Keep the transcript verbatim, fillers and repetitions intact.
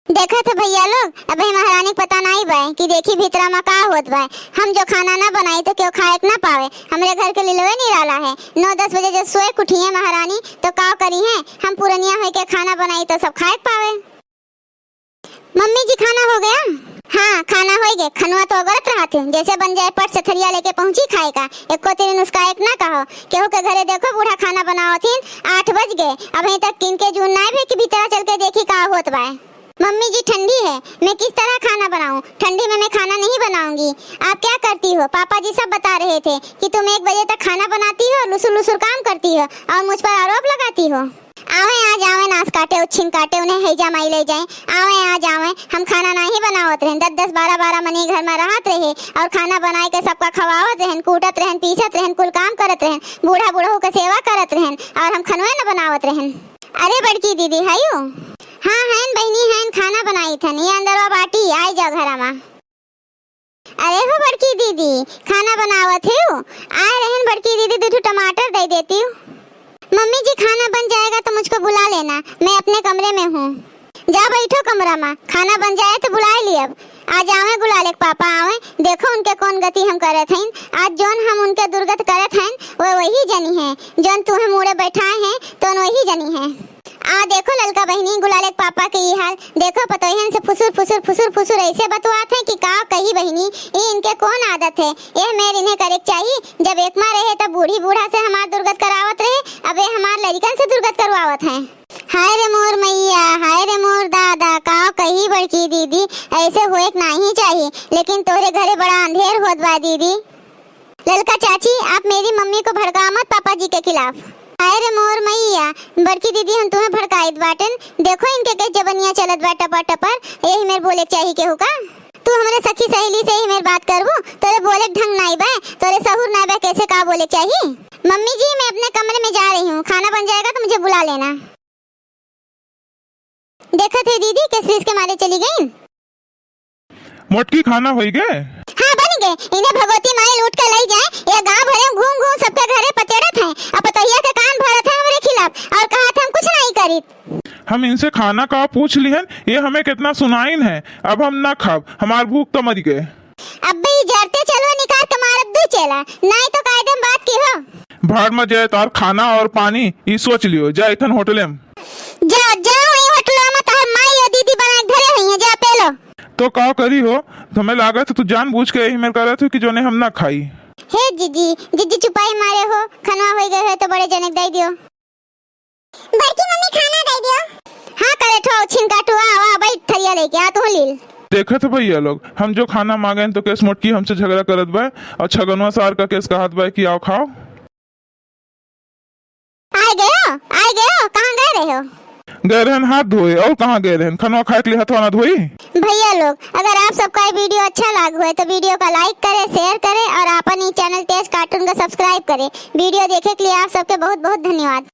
देखत हो भइया लोग, अबहीं महारानी के पता नाहीं बाय कि देखी भीतरा मा का होत बाय। हम जो खाना ना बनाई तो केहू खाएक ना पावे। हमरे घर के लीलवे निराला है। नौ दस बजे जब सोए के उठिहैं महारानी तो का करिहैं? हम पुरनिया होइके खाना बनाई तो सब खाएक पावे। मम्मी जी, खाना हो गया? हाँ, खाना होइगे। खनवा तो अगरत रहत है, जैसे बन जाए पट से थरिया लेके पहुँची खाए का। एको तिरिन उसका एक ना कहो। केहू के घरे देखो, बूढ़ा खाना बनावत हीन, आठ बज गए, अबहीं तक किनके जून नाय भे कि भीतरा चल के देखी का होत बाय। मम्मी जी, ठंडी है, मैं किस तरह खाना बनाऊं? ठंडी में मैं खाना नहीं बनाऊंगी। आप क्या करती हो? पापा जी सब बता रहे थे कि तुम एक बजे तक खाना बनाती हो, लुसुर लुसुर काम करती हो और मुझ पर आरोप लगाती हो। आवे, आज आवे, नास काटे, उच्छिन काटे, उन्हें हैजा माई ले जाए। आवे, आज आवे, हम खाना नाहीं बनावत रहेन। दस दस, बारह बारह मनी घर में रहत रहे और खाना बनाए के सबका खवावत रहेन, कूटत रहेन, पीसत रहेन, कुल काम करत रहेन, बूढ़ा बूढ़ऊ के सेवा करत रहेन और हम खनवे न बनावत रहेन। अरे बड़की दीदी, हयू? हाँ, हैन बहिनी, हैन, खाना बनाई थन। ये अंदरवा बाटी, आई जाओ घरा मा। अरे हो बड़की दीदी, खाना बनावत हो? आए रहन बड़की दीदी, दू ठो टमाटर दे देती हूँ। मम्मी जी, खाना बन जाएगा तो मुझको बुला लेना, मैं अपने कमरे में हूँ। जा बैठो कमरा मा, खाना बन जाए तो बुलाए लियब। आज आवे गुलाले के पापा आवे, देखो उनके कौन गति हम करत हईन। आज जौन हम उनके दुर्गत करत हईन, वो वही जनी है। जौन तुहे मूड़े बैठाए हैं, तौन वही जनी है। आ देखो ललका बहिनी, गुलाले के पापा के ई हाल। देखो पतोहियन से फुसुर फुसुर फुसुर फुसुर ऐसे बतवात हैं कि का कही बहिनी, ई इनके कौन आदत है? एह मेर इन्हें करे के चाही। जब एक मा रहे तब बूढ़ी बूढ़ा से हमार दुर्गत करावत रहे, अब ये हमार लड़िकन से दुर्गत करवावत हैं। हाय रे मोर मैया, हाय रे मोर दादा, का कही बड़की दीदी, ऐसे होए के नाहीं चाही। लेकिन तोहरे घरे बड़ा अंधेर होत बा दीदी। ललका चाची, आप मेरी मम्मी को भड़काओ मत पापा जी के खिलाफ। हाय रे मोर मैया, बड़की दीदी हम तुम्हें भड़काइत बाटेन। देखो इनके के जबनिया चलत बा टपर टपर, यही मेर बोले के चाही केहू का? तू हमरे सखी सहेली से यही मेर बात करबू? तोरे बोले के ढंग नाई बा, तोरे सहूर नाई बा, कैसे का बोले के चाही? मम्मी जी, मैं अपने कमरे में जा रही हूँ, खाना बन जाएगा तो मुझे बुला लेना। देखत है दीदी, कैसे इसके मारे चली गई। मोटकी, खाना होई गे? हाँ, बन गे। इन्हें भगवती माई लूट के लई जाए, ये गांव भरे में घूम घूम सबके घरे पचेड़त हैं। अब पतोहिया के कान भरत हैं हमरे खिलाफ और कहा था हम कुछ नहीं करी। हम इनसे खाना का पूछ लिहन, ये हमें कितना सुनाइन है। अब हम ना खाब, हमार भूख तो मर गए। अब भी जरते चलो निकाल के मारब दू चेला, नहीं तो कायदे में बात की हो। भाड़ में जाए तार खाना और पानी, ई सोच लियो, जा इथन होटले में। जा, जा, वही होटलवा में तोहर माई और दीदी बना के धरे हुई हैं, जा पेलो। तो का करी हो, तुम्हें लागत है तू जानबूझ के यही मेर करत हो कि जोने हम ना खाई। हे जीजी, जीजी चुपाई मारे हो, खनवा होई गए हो तो बड़े जने के दे दियो। बड़की मम्मी खाना दे दियो। हाँ करे ठो छिन काटू, आ, आ, बैठ थरिया लेके आ, तू लील। देखत है भैया लोग, हम जो खाना मांगे तो केस मोटकी हमसे झगड़ा करत बा और छगनवा सार का केस कहत बा कि आओ खाओ। आए गयो, आए गयो, कहाँ गए रहे हो? गए रहन हाथ धोए, और कहाँ गए रहन? खनवा खाए के लिए हथवा ना धोई? भैया लोग, अगर आप सबका ये वीडियो अच्छा लाग हुए तो वीडियो का लाइक करे, शेयर करे और आपन ई चैनल तेज कार्टून का सब्सक्राइब करे। वीडियो देखे के लिए आप सबके बहुत बहुत धन्यवाद।